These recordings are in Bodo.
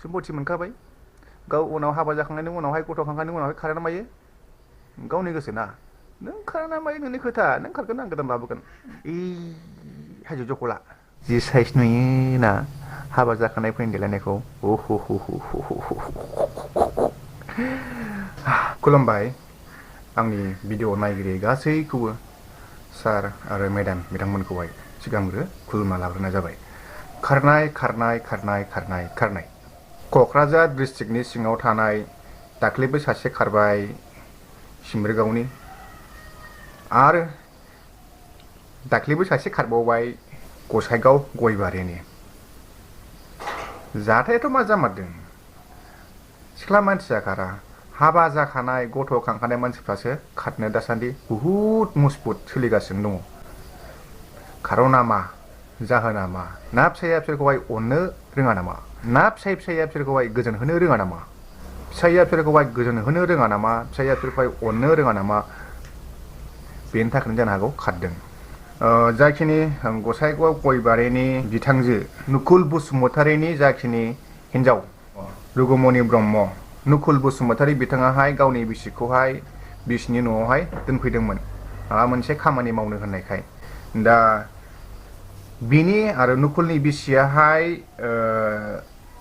सम्पति मोनखाबाय गाव उनाव हाबा जाखांनायनि उनावहाय गथ' खांखांनायनि उनावहाय खारना मायो गावनि गोसो ना नों खारना मायो नोंनि खोथा नों खारगोन आं गोदान लाबोगोन हाजो जखला जि साइज नुयो ना हाबा जाखानायफोरनि देलायनायखौ खुलुमबाय आंनि भिडिअ नायगिरि गासैखौबो सार आरो मेडाम बिथांमोनखौहाय सिगांग्रो खुलुमना लाग्रोनाय जाबाय खारनाय खारनाय खारनाय खारनाय खारनाय क'क्राझार डिस्ट्रिक्टनि सिङाव थानाय दाख्लैबो सासे खारबाय सिम्बोरगावनि आरो दाख्लैबो सासे खारबावबाय गसाइगाव गयबारिनि जाथायाथ' मा जामारदों सिख्ला मानसिया खारा हाबा जाखानाय गथ' खांखानाय मानसिफ्रासो खारनो दासान्दि बुहुद मुस्पुद सोलिगासिनो दङ खार'ना मा जाहोना मा ना फिसाया बिसोरखौहाय अननो रोङा नामा ना फिसाया बिसोरखौहाय गोजोन होनो रोङा नामा फिसाया बिसोरखौहाय गोजोन होनो रोङा नामा फिसाया बिसोरखौहाय अननो रोङा नामा बेनि थाखायनो जानो हागौ खारदों जाखिनि गसाइगाव गयबारिनि बिथांजो नुकुल बसुमतारीनि जाखिनि हिन्जाव रुखमनि ब्रह्म नुकुल बसुमतारी बिथाङाहाय गावनि बिसिखौहाय बिसिनि न'आवहाय दोनफैदोंमोन माबा मोनसे खामानि मावनो होननायखाय दा बिनि आरो नुकुलनि बिसियाहाय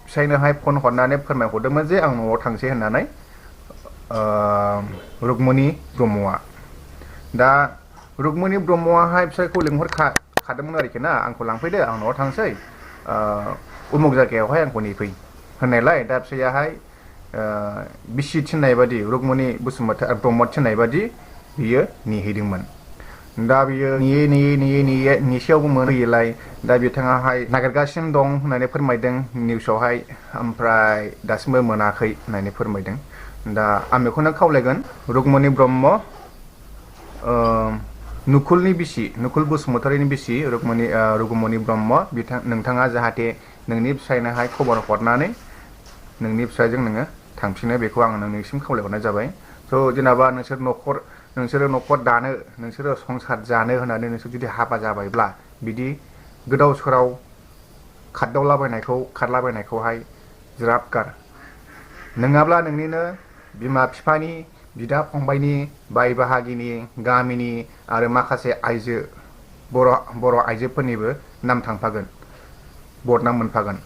फिसायनोहाय फन हरनानै फोरमायहरदोंमोन जे आं न'आव थांसै होननानै रुखमनि ब्रह्मआ दा रुखमनि ब्रह्मआहाय फिसायखौ लिंहरखादोंमोन आरोखि ना आंखौ लांफैदो आं न'आव थांसै उमुक जायगायावहाय आंखौ नेफै होननायलाय दा फिसायाहाय बिसि थिननाय बादि रुखमनि बसुमतारी ब्रह्म थिननाय बादि बियो नेहैदोंमोन दा बियो नेयै नेसेयावबो मोनहैयोलाय दा बिथाङाहाय नागिरगासिनो दं होननानै फोरमायदों निउसावहाय ओमफ्राय दासिमबो मोनाखै होननानै फोरमायदों दा आं बेखौनो खावलायगोन रुखमनि ब्रह्म नुकुलनि बिसि नुकुल बसुमतारीनि बिसि रुखमनि ब्रह्म नोंथाङा जाहाथे नोंनि फिसायनोहाय खबर हरनानै नोंनि फिसायजों नोङो थांफिनो बेखौ आं नोंनिसिम खावलायहरनाय जाबाय थ' जेनेबा नोंसोरो न'खर दानो नोंसोरो संसार जानो होननानै नोंसोर जुदि हाबा जाबायब्ला बिदि गोदाव सोराव खारलाबायनायखौहाय ज्राब गार नङाब्ला नोंनिनो बिमा बिफानि बिदा फंबायनि बाय बाहागिनि गामिनि आरो माखासे आइजो बर' आइजोफोरनिबो नाम थांफागोन बदनाम मोनफागोन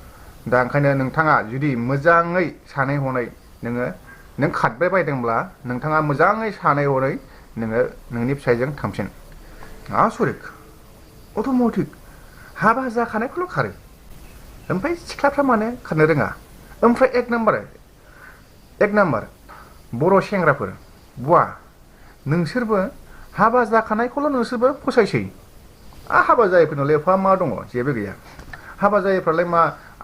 दा ओंखायनो नोंथाङा जुदि मोजाङै सानै हनै नों खारबाय बायदोंब्ला नोंथाङा मोजाङै सानै हनै नोङो नोंनि फिसायजों थांफिन आसरिक अट'मेटिक हाबा जाखानायखौल' खारो ओमफ्राय सिख्लाफ्रा मानो खारनो रोङा ओमफ्राय एक नाम्बार बर' सेंग्राफोर बुवा नोंसोरबो हाबा जाखानायखौल' नोंसोरबो फसायसै हाबा जायैफोरनावलाय एफा मा दङ जेबो गैया हाबा जायैफ्रालाय मा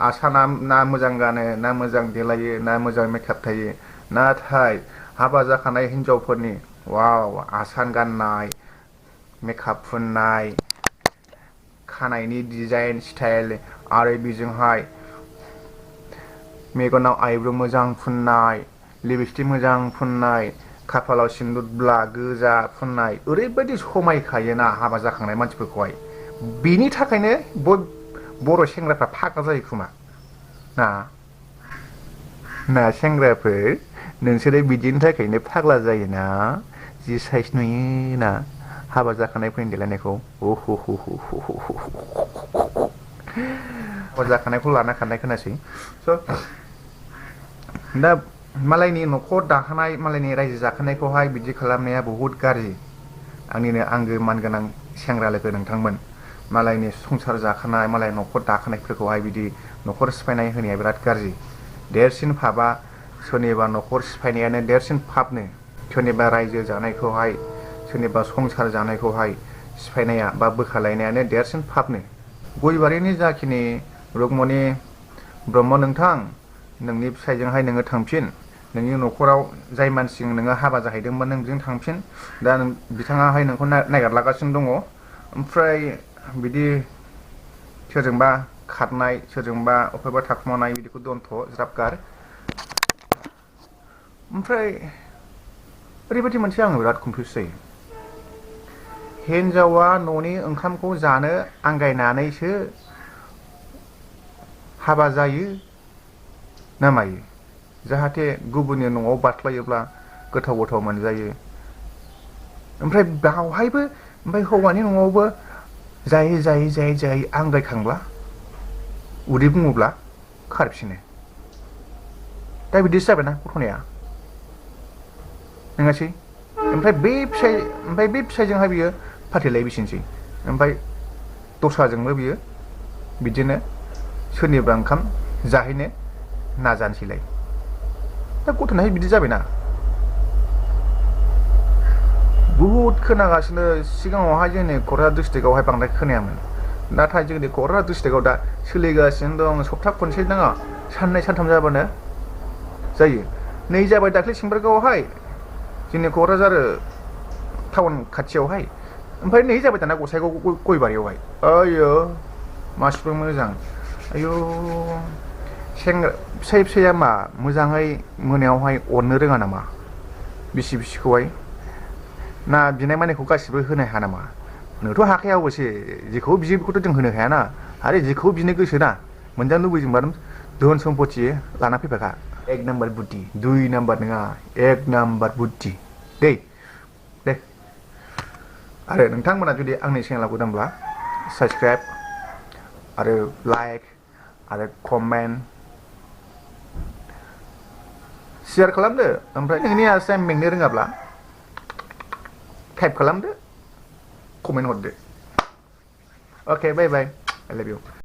आसाना ना मोजां गानो ना मोजां देलायो ना मोजां मेकआप थायो नाथाय हाबा जाखानाय हिन्जावफोरनि वाव आसान गाननाय मेकआप फुननाय खानायनि डिजाइन स्टाइल आरो बेजोंहाय मेगनाव आइब्र' मोजां फुननाय लिपस्टिक मोजां फुननाय खाफालाव सिन्दुर गोजा फुननाय ओरैबायदि समायखायोना हाबा जाखांनाय मानसिफोरखौहाय बेनि थाखायनो बर' सेंग्राफ्रा फाग्ला जायो खोमा ना सेंग्राफोर नोंसोरो बिदिनि थाखायनो फाग्ला जायोना जि साइज नुयो ना हाबा जाखानायफोरनि देलायनायखौ हाबा जाखानायखौ लाना खारनाय खोनासै स' दा मालायनि न'खर दाखानाय मालायनि रायजो जाखानायखौहाय बिदि खालामनाया बहुद गाज्रि आंनिनो आंगो मानगोनां सेंग्रा लोगो नोंथांमोन मालायनि संसार जाखानाय मालाय न'खर दाखानायफोरखौहाय बिदि न'खर सिफायनाय होनाया बिराद गाज्रि देरसिन फाबा सोरनिबा न'खर सिफायनायानो देरसिन फाबनो सोरनिबा रायजो जानायखौहाय सोरनिबा संसार जानायखौहाय सिफायनाया बा बोखालायनायानो देरसिन फाबनो गयबारिनि जाखिनि रुखमनि ब्रह्म नोंथां नोंनि फिसायजोंहाय नोङो थांफिन नोंनि न'खराव जाय मानसिजों नोङो हाबा जाहैदोंमोन नों बिजों थांफिन दा बिथाङाहाय नोंखौ नागिरलागासिनो दङ ओमफ्राय बिदि सोरजोंबा खारनाय सोरजोंबा अफायबा थाखुमानाय बिदिखौ दोनथ' ज्राब गार ओमफ्राय ओरैबायदि मोनसे आङो बिराद कनफिउस जायो हिन्जावा न'नि ओंखामखौ जानो आंगायनानैसो हाबा जायो ना मायो जाहाथे गुबुननि न'आव बास्लायोब्ला गोथाव गोथाव मोनजायो ओमफ्राय बावहायबो ओमफ्राय हौवानि न'आवबो जायै जायै जायै जायै आंगायखांब्ला उदै बुङोब्ला खारफिनो दा बिदिसो जाबायना घटनाया नङासै ओमफ्राय बे फिसाइजोंहाय बियो फाथैलायबिसिनोसै ओमफ्राय दस्राजोंबो बियो बिदिनो सोरनिबा ओंखाम जाहैनो नाजानोसैलाय दा गथ'नाहाय बिदि जाबायना बुहुद खोनागासिनो सिगाङावहाय जोंनि क'क्राझार डिस्ट्रिक्टआवहाय बांद्राय खोनायामोन नाथाय जोंनि क'क्राझार डिस्ट्रिक्टआव दा सोलिगासिनो दं सप्ता खनसे नङा साननै सानथाम जाबानो जायो नै जाबाय दाख्लै सिंबोरगावआवहाय जोंनि क'क्राझार टाउन खाथियावहाय ओमफ्राय नै जाबाय दाना गसाइगाव गयबारियावहाय आयो मानसिफोर मोजां आयौ सेंग्रा फिसाया मा मोजाङै मोनायावहाय अरनो रोङा नामा बिसिखौहाय ना बिनाय मानिखौ गासिबो होनो हाया नामा नोंथ' हाखाया अबसे जेखौ बियो बेखौथ' जों होनो हायाना आरो जेखौ बिनो गोसो ना मोनजानो लुबैदोंबा धोन सम्पति लाना फैफाखा एक नाम्बार बुद्धि 2 नाम्बार नङा एक नाम्बार बुद्धि दे आरो नोंथांमोना जुदि आंनि चेनेलाव गोदानब्ला साबसक्राइब आरो लाइक आरो कमेन्ट शेयार खालामदो ओमफ्राय नोंनि आसि मेंनो रोङाब्ला टाइप खालामदो कमेन्ट हरदो अके बाय बाय आइ लाभ इउ